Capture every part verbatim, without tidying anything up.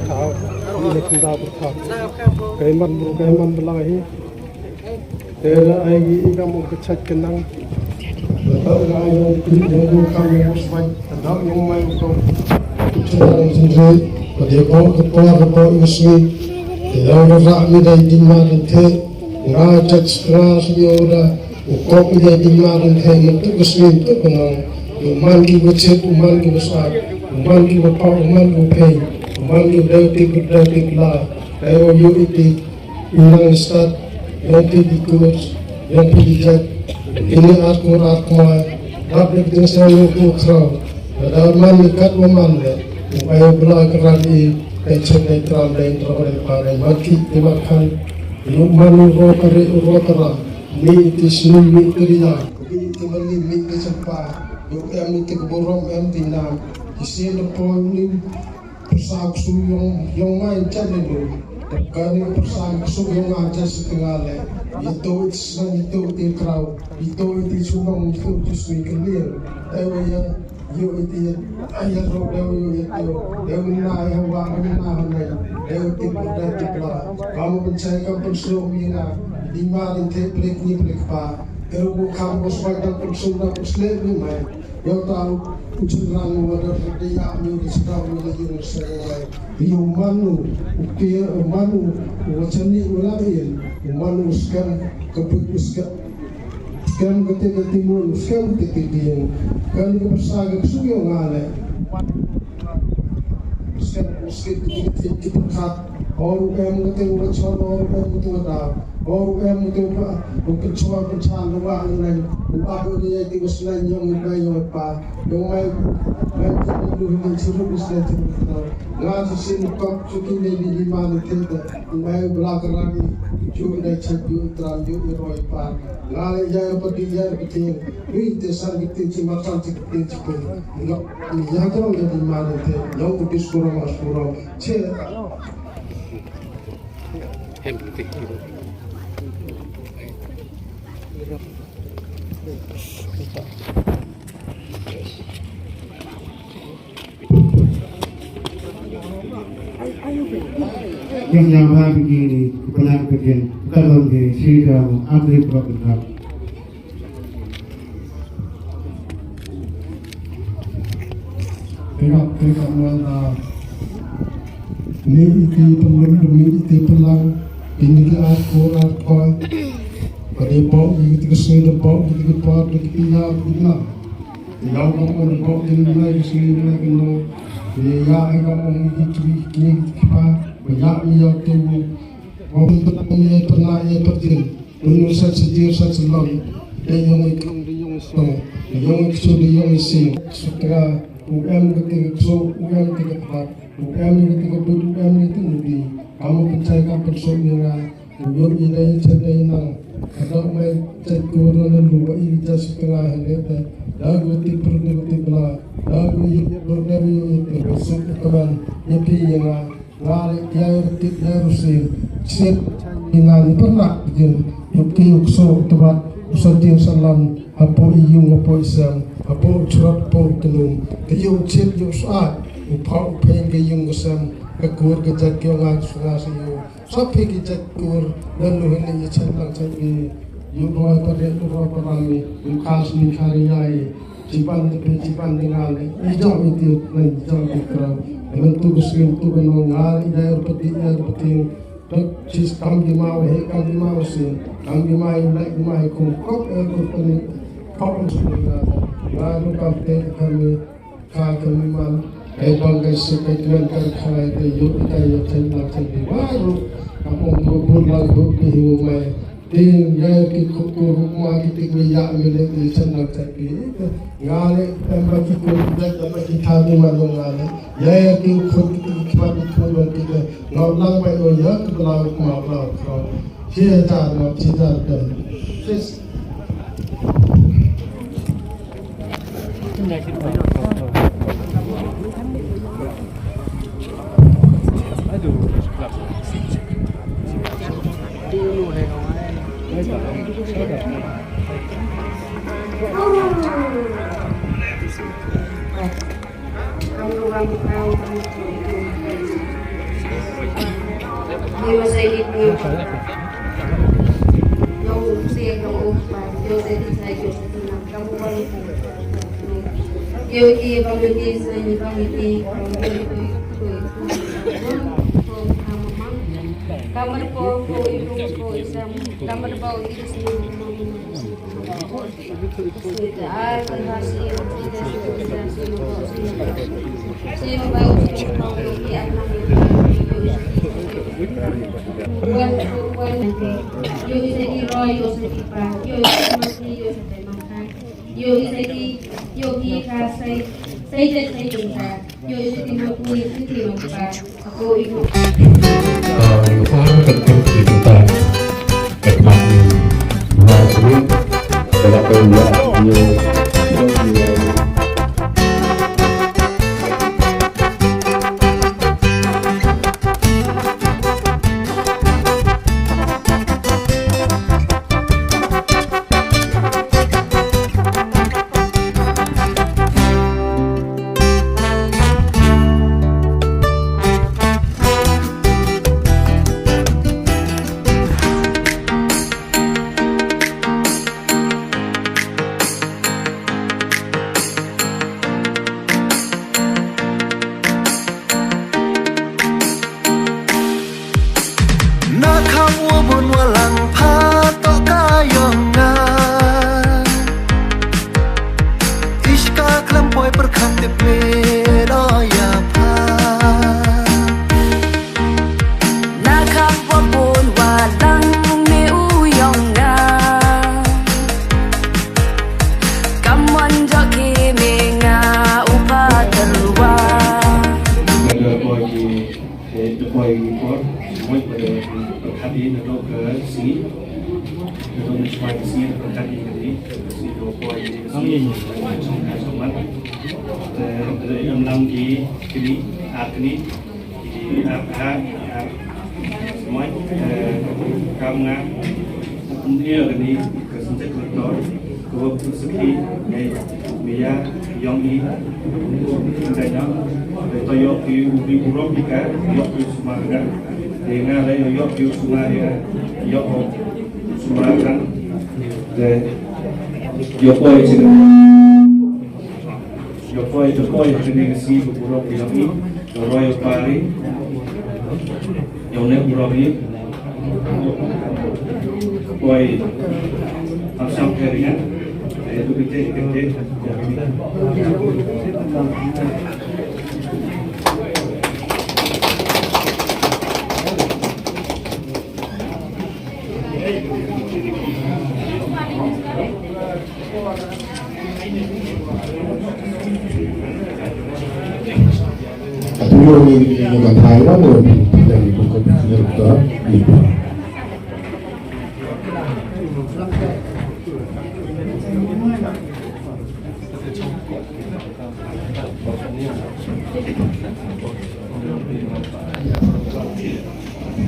Thaw, i le khyndaw pyrthaw. Ka imam bru, ka imam bla hi. Te da ai ngi i kam u ka chait ka nang. Da tau nga ai ngi i ngi u kam ngi u swai. Da tau ngi mai u kam. Chait nang chait nang. Ka de ko ka por ka por ngi sni. Te da ra ra mi da i di ma den te. Nga chait nga sni o da. U kop i da i di ma den te. Ngi tu ka sni tu ka nang. U man ki wa chait, u man ki wa swai. U man ki wa pau, u man ki wa pei. U man ki wa da ti da ti la. Ai o yo i ti. Nang stad, yong phi di kur, yong phi di jait, ini ar kur ar kmai, rap dek ding sa yong kur khraw, da man ni kat wa man le, u ai bla ka ran i, kai chek dai tram dai tram dai pa dai mat ki, di mat khan, yu man u ro ka re u ro ka ram, mi ti snu mi ti ria, mi ti man ni mi ti chek pa, yu em ni ti ka borom em ti nam, ki sien da po ni, Pyrsa ksu yong, yong nga i chan ni du. Tep kani pyrsa ksu yong nga chan si tynga le. Ito i sna, ito i kraw. Ito i ti sunong, ito i sui kalier. Ewe ya, yo i ti, aya ro, ewe yo i ti. Ewe na, ewe wa, ewe na, ewe na. Ewe ti, ewe ti, ewe. Kamu pynchai kam pynslok mi na. Di ma din te plek ni plek pa. Ewe bu kam bos wa kam pynslok na pynslek ni mai. Yow tau, u chynrang u wa da rdiah mi u da sdang u da yung sa u lai. Yow man u, u pia, u man u, u wa chani u la ien, u man u skem, ka put u skem. Skem ka te ka timun, u skem ka te ka tieng. Kan ka pyrsa ka suk yow nga le. Skem, skem ka te ka tieng, ki pyrkhat. Or u em ka te u wa chon, or u em ka te u wa dau. Or u em u te u pa, u pynchwa pynchwa u wa nang, u pa u ni ti u sna yong u pa yong u pa. Yong mai, mai ti u ni ti u sna ti u pa. Nga ti sin kop ti ki ni ni ma ni ti ta. Mai u bla ka rani, ju ni chak ju tram ju ni roi pa. Nga le ya pa ti ya pa ti. Ni ti san ti ti ma san ti ti ti. Nga ya to ni ma ni ti. Yong u ti skuro ma skuro. Che. Empty. Yang yang ha bigi ni, kepala bigi, kalau di sini dah update program. Pyrkhat, pyrkhat man, ah, ni iti pynlong, ni iti pynlang, ini ki ar kor ar koi. Ka dei bok, ini ki sngi dei bok, ini ki por, ini ki pia, ini ki na. Yaw kam on bok, ini ki na, ini ki sngi, ini ki no. Ini ya, ini kam on, ini ki, ini ki pa, ba ya, ini ya tu. Bok, ini pernah, ini pernah, ini pernah. Uni u sat sa jir sat sa lon. Dei yong i klong, dei yong i song. Dei yong i ksu, dei yong i sing. Sukra, u em ka te ka ksu, u em te ka kbat. U em ka te ka but, u em ka te ka mudi. Kamu pynchai ka pynsuk ni nga. U yong i dei chet dei nang. Ka dok mai chet ku ro na lu wa i ja sukra hele te. Da gu ti pru gu ti bla. Da gu i ro da gu i te gu suk ka man. Ni pi ya nga. Nga le yai rtit yai rusin. Sit i nga ni pyrnak jin. Yuk ki yuk so u tbat. U sa jin sa lam. Hapoh i yung hapoh i sem. Hapoh u chrot hapoh u tnum. Ka yung chit yung suat. U pha u peng ka yung ka sem. Ka kur ka jait ka nga ka sunga sa yung. Sa phi ki jait kur. Ngan lu hin i chet lang chet ni. Yung roi pa ret yung roi pa rang ni. Yung kas ni kari yai. Chiban te pe, chiban te nga le. I jam i ti, na i jam i kraw. Emen tu ka sngem tu ka nong nga le, i dai rupa ti, i dai rupa ti. Dok chis kam ki ma wa he, kam ki ma wa sin. Kam ki ma i lai, ki ma i kum kop, e kum pani. Kop ang sngem nga. Nga ru kam te, kam ni, ka kam ni man. Kai bang kai suk, kai tuan, kai khai, kai yuk, kai yuk, kai lang, kai di. Wa ru. Kam ong tu bun lang, bun ti hi mu mai. Tin, ya ki khut kur hukma ki tik ni ya mi le ki chan na chan ki. Nga le, em ba ki kur, em ba ki tha ni ma lo nga le. Ya ki khut ki tik ki pa ki khut lo ki le. Nga lang ba yo ya ki bla hukma bla hukma. Chi ya ta ma, chi ta ta. Yes. Yo, sa i ni pang. Yo, se yo, pa, yo, se ti sa yo, se ti na, ka mo ba ni. Yo, ki ba mo ti sa ni ba mo ti, ka mo ti, ko, ko, ko, ko, ka mo mang. Ka mo ko, ko, ko, ko, isa, ka mo ba, ko, isa, Na kham wa bun wa lang pha to ka yong nga. Ishka klam poi pyrkhat te pe lo ya pha. Na kham wa bun wa lang me u yong nga. Kam wan jok ki me nga u pa terwa. Te da poi ki, te da poi ki por, moi pada pyrkhat i na dok ka sngi, na dok na chwa ka sngi pyrkhat i ka ni, ka sngi da poi ki sngi, song ka song man. Te da em lang ki kini, ar kini, ki ar ha, ar moi, eh, kam nga, kum ni ka ni, ka sentek lektor. Ko ku seki, eh, meya, yong i, ka yong, eh, to yok ki, u bi burok ki ka, yok ki sumar ka, eh, nga le yok ki sumar ka, yok sumar ka, eh, yok poi sini. Yo poi, yo poi, kani ka sngi ka burok i yong i, yo roi yo pari, yo ne burok i. Poi, am sam kari ya, eh, tu kite, kite.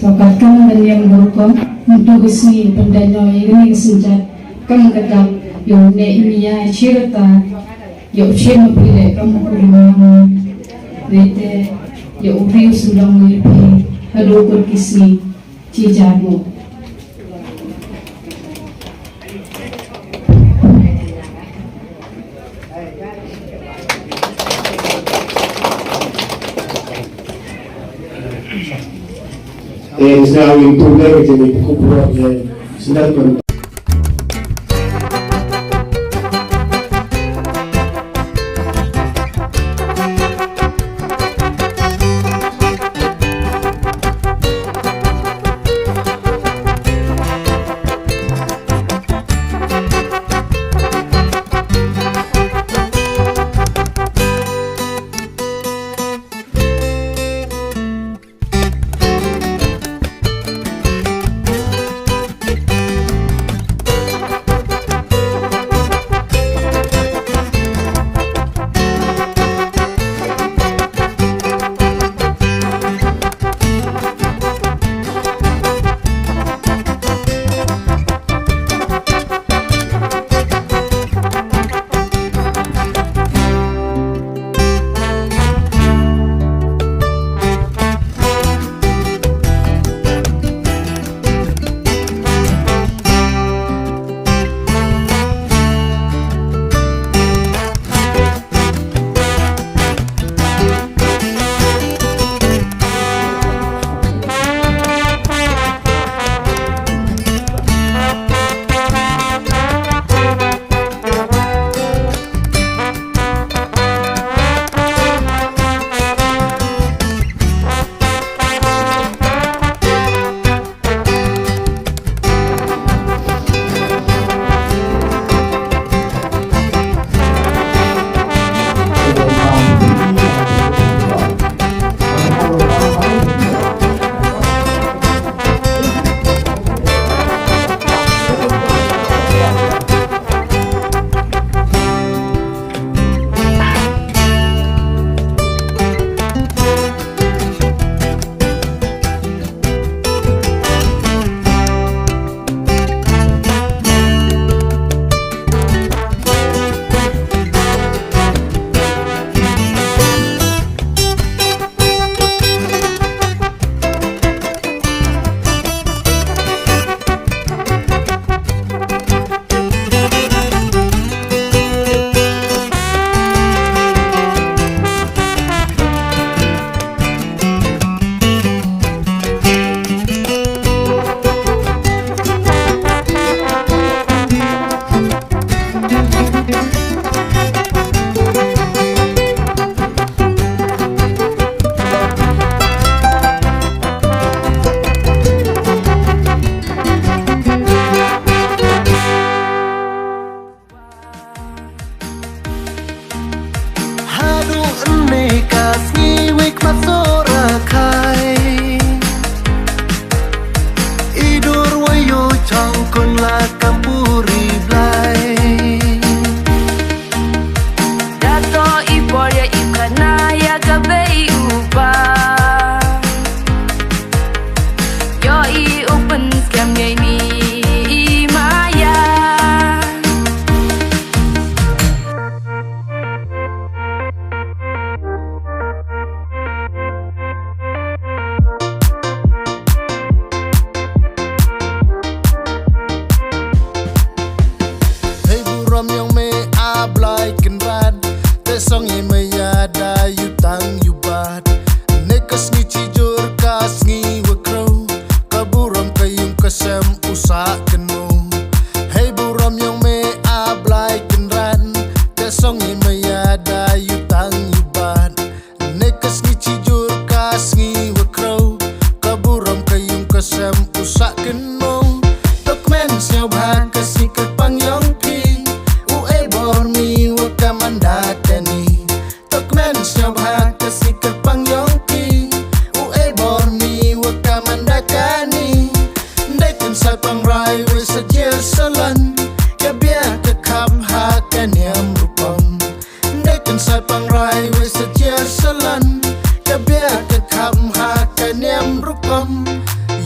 To katkam da niam burom, ntu ka sngi pyndanñoi ya kani ka synjat, kam ka dap, yow neh i maya chirta, yow chem ma phi le kam u rimang, wete, yow riu sundang u ya phi, hadooh kut ki sngi. Chi jar mo. Eh, sa yung tubig, yung kukuha, eh, sila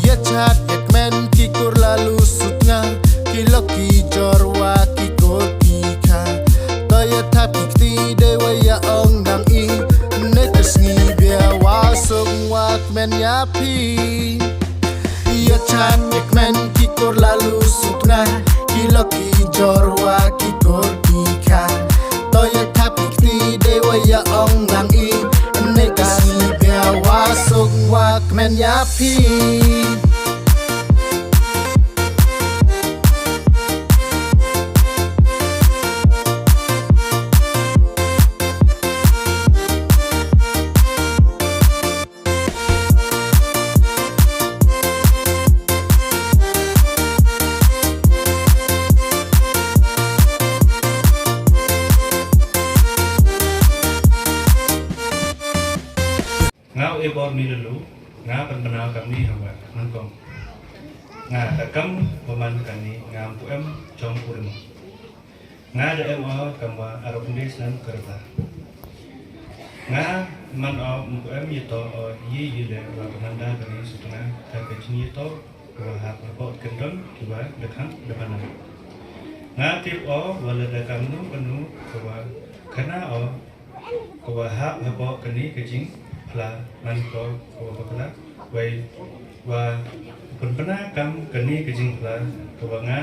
Yachat yakmen ki kur la lusut nga, ki lok ki jor wa ki kur ki kha. To yathap ki kti dei wa ya ong nang i, ne ka sngi bia wa suk wa kmen ya phi. Yachat yakmen ki kur la lusut nga, ki lok ki jor wa ki kur ki kha. To yathap ki kti dei wa ya ong nang i, ne ka sngi bia wa suk wa kmen ya phi. Nga u Ebor Milalu, nga pynbna kamni hawa, nangkong. Nga da kam wa man kamni, nga pu em chong purimo. Nga da em o kam wa arok nde snem ka rta. Nga man o pu em yato o ye ye le wa ka manda kani sutna ka ka jing yato wa hap report kendon ki wa da khang da panam. Nga tip o wa la da kam nu kanu ka wa khana o ka wa hap hapoh kani ka jingphla man ko ka wa bakla, wei wa pynbna kam kani ka jingphla ka wa nga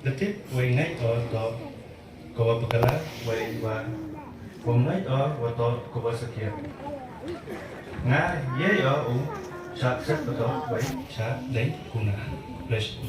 da tip, wei ngait o toh ka wa bakla, wei wa, wa ngait o wa toh ka wa sakiat. Nga ye o u chak set ba toh, wei chak dei kuna. Bless you.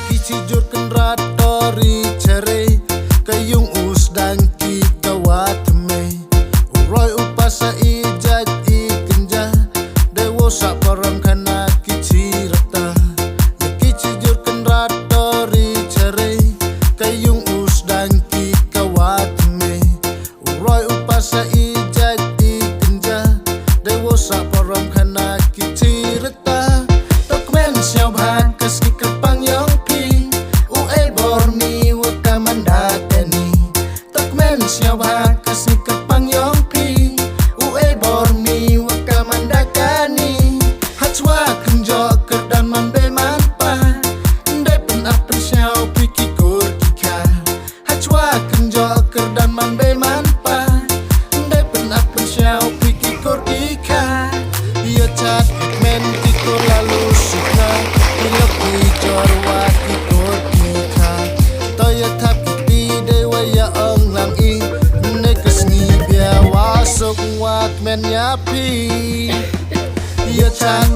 Ki chi jur kynrad tori chare, ka yung u sdang ki ka wa thymme. U roi u pasa i jait i kynja, dei wow sah parom khana ki chi rta. Ki chi jur kynrad tori chare, ka yung u sdang ki ka wa thymme. U roi u pasa i jait i kynja, dei wow sah parom khana ki chi rta. Toh kmen sñiawbha ka sngi kyrpang yong phi, u Ebor mi wa ka manda kani. Toh kmen sñiawbha ka sngi kyrpang yong phi, u Ebor mi wa ka manda kani. Hachwa kynjoh kyrdan man bei man pa, ndei pynap pynsñiaw phi ki kur ki kha. Hachwa kynjoh kyrdan man bei man pa, ndei pynap pynsñiaw phi ki kur ki kha. Yachat yakmen ki kur la lusut nga, ki lok ki jor wa ki kur ki kha. To yathap ki kti dei wa ya ong lang i, ne ka sngi bia wa suk wa kmen ya phi. Yachat